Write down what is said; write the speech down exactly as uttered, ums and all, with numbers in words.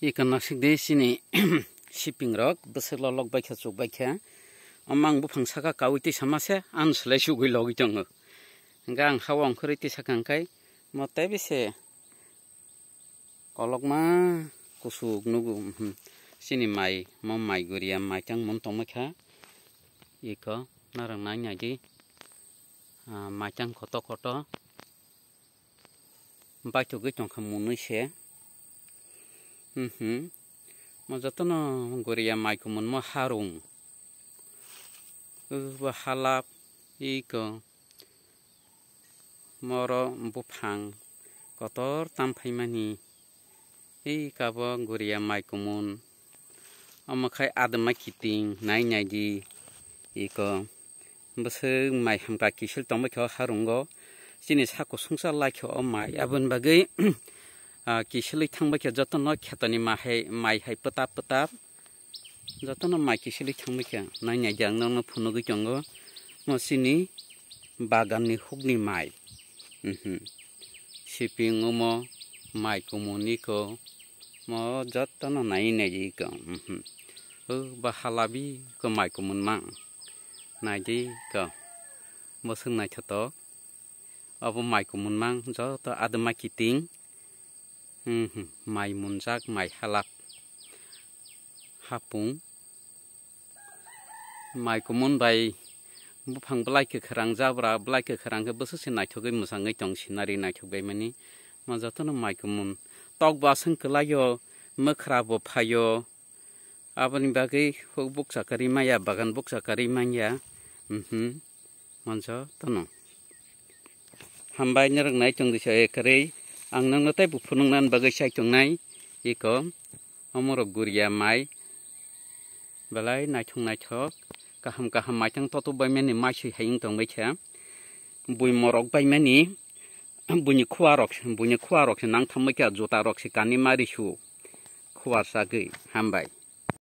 Iko nasikdi chini sipingrok bwswk lolok baikha chukbaikha. Omo ang buphang saka kaui twi sama se, ang swlai sugui logwi tongo. Hwnkhe ang ha-o ongkhorwi twi sakha hwnkhe mo teibo se kolokma kuchuk nugo. Mhm. Chini mai, mo mai guriya mai tang mun tongma kha. Iko narang nai nai di. Ah, mai tang koto koto. Baithogwi tongkha munwi se. Mhm. Mo jotono guriya mai kumun mo harung. Bo halap iko. Moro buphang kotor tam phaimani. Ei kabo guriya mai kumun. Omo khai adama kiting nai nai di. Iko bwswk mai hamkha kisil tongbaikha o harungo. Chini sako sungsa laikha o mai. Aboni bagwi, ah, kisilwi thangbaikha jotono khetoni mai hai, mai hai pwtap pwtap. Jotono mai kisilwi thangbaikha. Nai nai di ang nokno phunugwi tongo. Mo chini baganni hukni mai. Mhm. Siping omo mai kumun iko. Mo jotono nai nai di iko. Mhm. O ba halabi ko mai kumun mang. Nai di ko. Bwswk naithotok. Obo mai kumun mang joto adama kiting. Mhm. Mai munjak, mai halap. Hapung. Mai kumun bai buphang bwlai kwkhwrang, jabra bwlai kwkhwrang khe bwswk se naithogwi mwchangwi tong, sinari naithok bai mani. Mo jotono mai kumun. Tok bo aswk kwlaio, mwkhra bo phaio. Aboni bagwi huk bukcha kwrwi manya, bagan bukcha kwrwi manya. Mhm. Mo jotono. Hambai norok nai tongdi se kwrwi. Ang nokno teibo phunuknani bagwi sai tongnai. Iko. Omorok guriya mai belai naithok naithok, kaham kaham maitang totok baimani maisui hai wng tongbaikha. Bui morok baimani, buini khuarok, buini khuarok se nang thambaikha, jutarok se kanwi ma risu khuar sagwi. Hambai.